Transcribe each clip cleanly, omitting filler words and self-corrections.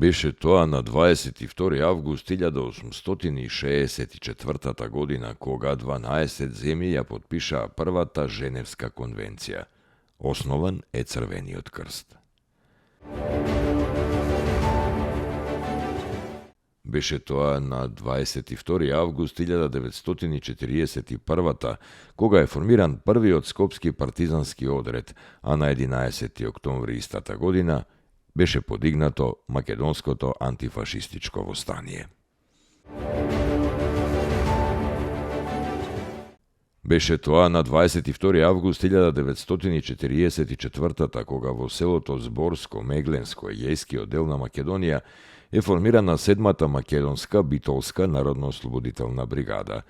Беше тоа на 22. август 1864 година, кога 12 земји ја потпишаа првата Женевска конвенција. Основан е Црвениот крст. Беше тоа на 22. август 1941, кога е формиран првиот скопски партизански одред, а на 11. октомври истата година беше подигнато македонското антифашистичко востание. Беше тоа на 22. август 1944, кога во селото Зборско, Мегленско, Ејскиот дел на Македонија е формирана 7-та македонска битолска народно-ослободителна бригада.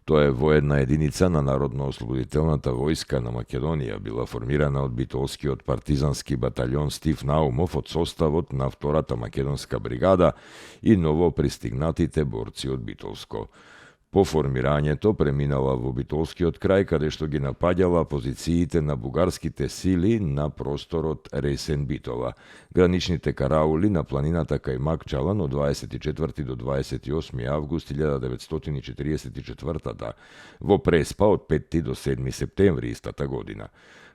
Тоа е воедна единица на Народно-ослободителната војска на Македонија, била формирана од битолскиот партизански баталјон Стив Наумов од составот на 2-та македонска бригада и ново пристигнатите борци од Битолско. По формирањето преминала во Битолскиот крај, каде што ги напаѓала позициите на бугарските сили на просторот Ресен-Битола, граничните караули на планината кај Макчалан од 24 до 28 август 1944, во Преспа од 5 до 7 септември истата година.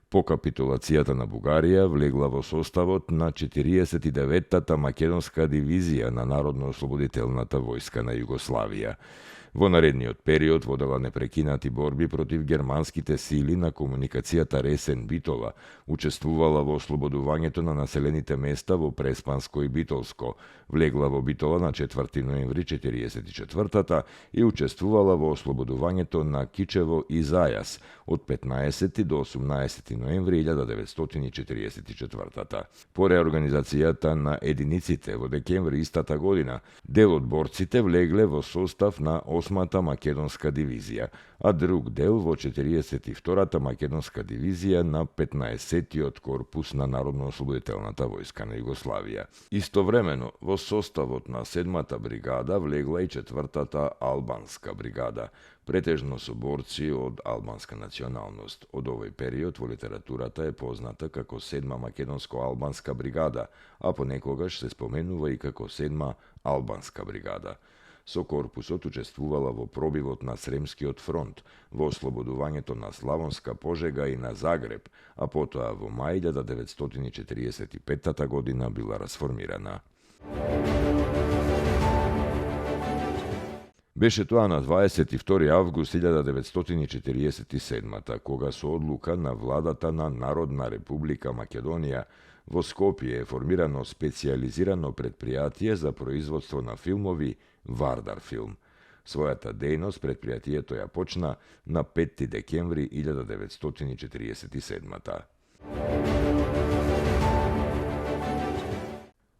По капитулацијата на Бугарија влегла во составот на 49-та македонска дивизија на Народно-ослободителната војска на Југославија. Во наредниот период водела непрекинати борби против германските сили на комуникацијата Ресен-Битола, учествувала во ослободувањето на населените места во Преспанско и Битолско, влегла во Битола на 4 ноември 1944 и учествувала во ослободувањето на Кичево и Зајас од 15 до 18 ноември 1944. По реорганизацијата на единиците во декември истата година, дел од борците влегле во состав на 8-та македонска дивизија, а друг дел во 42-та македонска дивизија на 15-тиот корпус на Народно-ослободителната војска на Југославија. Истовремено, во составот на 7-та бригада влегла и 4-та албанска бригада, претежно со борци од албанска националност. Од овој период во литературата е позната како 7-ма македонско-албанска бригада, а понекогаш се споменува и како 7-ма албанска бригада. Со корпусот учествувала во пробивот на Сремскиот фронт, во ослободувањето на Славонска Пожега и на Загреб, а потоа во мај 1945 година била расформирана. Беше тоа на 22. август 1947, кога со одлука на владата на Народна република Македонија во Скопје е формирано специјализирано предпријатие за производство на филмови Вардар филм. Својата дејност предпријатието ја почна на 5 декември 1947.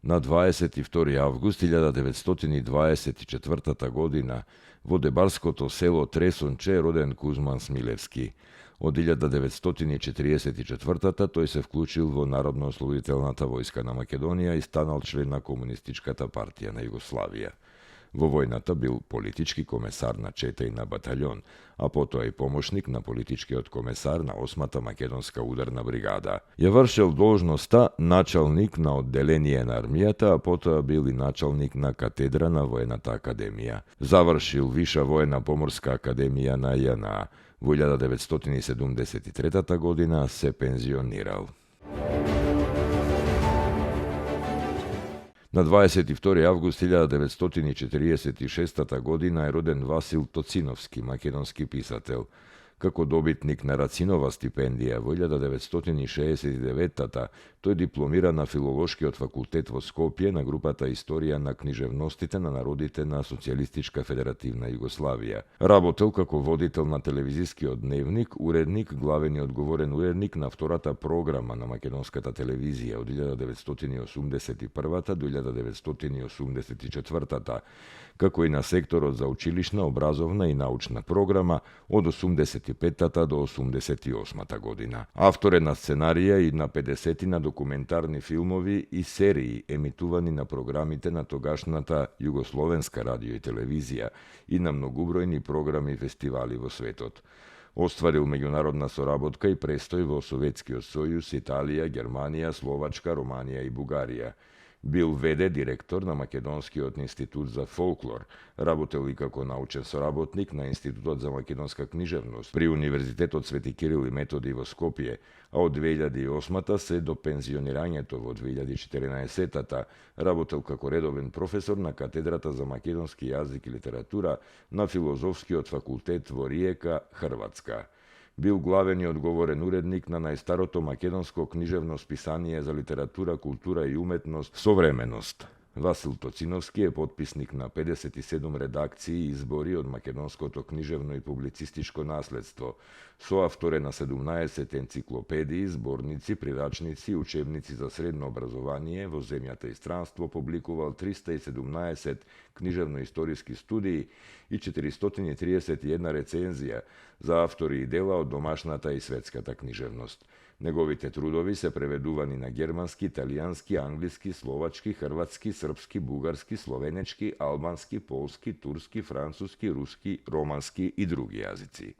На 22. август 1924 година во дебарското село Тресонче е роден Кузман Смилевски. Од 1944 тој се вклучил во Народно-ослободителната војска на Македонија и станал член на Комунистичката партија на Југославија. Во војната бил политички комесар на 4 баталјон, а потоа и помошник на политичкиот комесар на 8-та македонска ударна бригада. Ја вршел должноста началник на одделение на армијата, а потоа бил и началник на катедра на воената академија. Завршил Виша воена поморска академија на ЈНА. Во 1973 година се пензионирал. На 22. август 1946 година е роден Васил Тоциновски, македонски писател. Како добитник на Рацинова стипендија во 1969 тој дипломира на Филолошкиот факултет во Скопје на групата Историја на книжевностите на народите на Социјалистичка федеративна Југославија. Работел како водител на телевизискиот дневник, уредник, главен и одговорен уредник на втората програма на македонската телевизија од 1981 до 1984, како и на секторот за училишна, образовна и научна програма од 85 до 88 година. Автор е на сценарија и на 50 на документарни филмови и серии емитувани на програмите на тогашната југословенска радио и телевизија и на многубројни програми и фестивали во светот. Остварил меѓународна соработка и престој во Советскиот сојуз, Италија, Германија, Словачка, Романија и Бугарија. Бил веде директор на Македонскиот институт за фолклор, работел и како научен соработник на Институтот за македонска книжевност при Универзитетот Свети Кирил и Методи во Скопје, а од 2008 се до пензионирањето во 2014 работел како редовен професор на катедрата за македонски јазик и литература на Филозофскиот факултет во Риека, Хрватска. Бил главен и одговорен уредник на најстарото македонско книжевно списание за литература, култура и уметност Современост. Васил Тоциновски е потписник на 57 редакции и избори од македонското книжевно и публицистичко наследство, соавтор е на 17 енциклопедии, зборници, прирачници и учебници за средно образование во земјата и странство, публикувал 317 книжевно-историски студии и 431 рецензија за автори и дела од домашната и светската книжевност. Неговите трудови се преведувани на германски, италијански, англиски, словачки, хрватски, српски, бугарски, словенечки, албански, полски, турски, француски, руски, романски и други јазици.